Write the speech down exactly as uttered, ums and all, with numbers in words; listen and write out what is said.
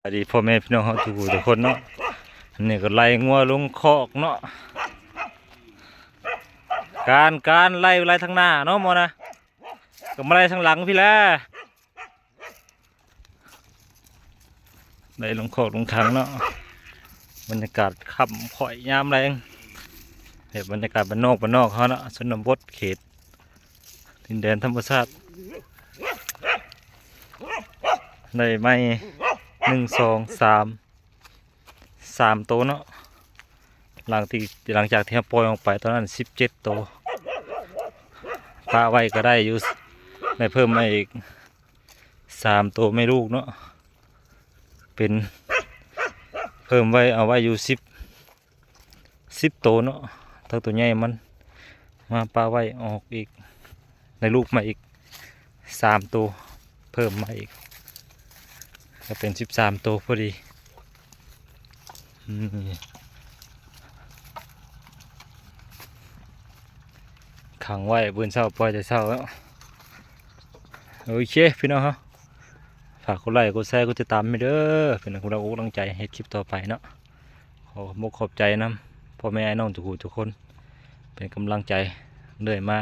สวัสดีพ่อแม่พี่น้องเฮาทุกผู้ทุกคนเนาะ อันนี้ก็ไล่งัวลงคอกเนาะ การ การ ไล่ ไล่ทางหน้าเนาะหมอนะ ก็มาไล่ทางหลังพี่แหละ ไล่ลงคอกลงทางเนาะ บรรยากาศค่ำค่อยยามแลง แบบบรรยากาศบ้านนอกบ้านนอกเฮาเนาะ ชนบทเขต ดินแดนธรรมชาติ ได้ไม้ หนึ่ง สอง สาม สาม ตัวเนาะ หลังที่ หลังจากที่เราปล่อยออกไปตอนนั้น สิบเจ็ด ตัว ปะไว้ก็ได้อยู่ ได้เพิ่มมาอีก สาม ตัวแม่ลูกเนาะ เป็น เพิ่มไว้ เอาไว้อยู่ สิบ สิบ ตัวเนาะ ทั้งตัวใหญ่มัน มาปะไว้ออกอีก ได้ลูกมาอีก สาม ตัว เพิ่มมาอีก ก็เป็น สิบสาม ตัวพอดี อืม ขังไว้ มื้อเช้าปล่อยแต่เช้าแล้ว โอเค พี่น้องเฮา ฝากกดไลค์ กดแชร์ กดติดตามให้เด้อ เป็นกำลังอกกำลังใจให้คลิปต่อไปเนาะ ขอบอกขอบใจนำพ่อแม่น้องทุกผู้ทุกคน เป็นกำลังใจเรื่อยมา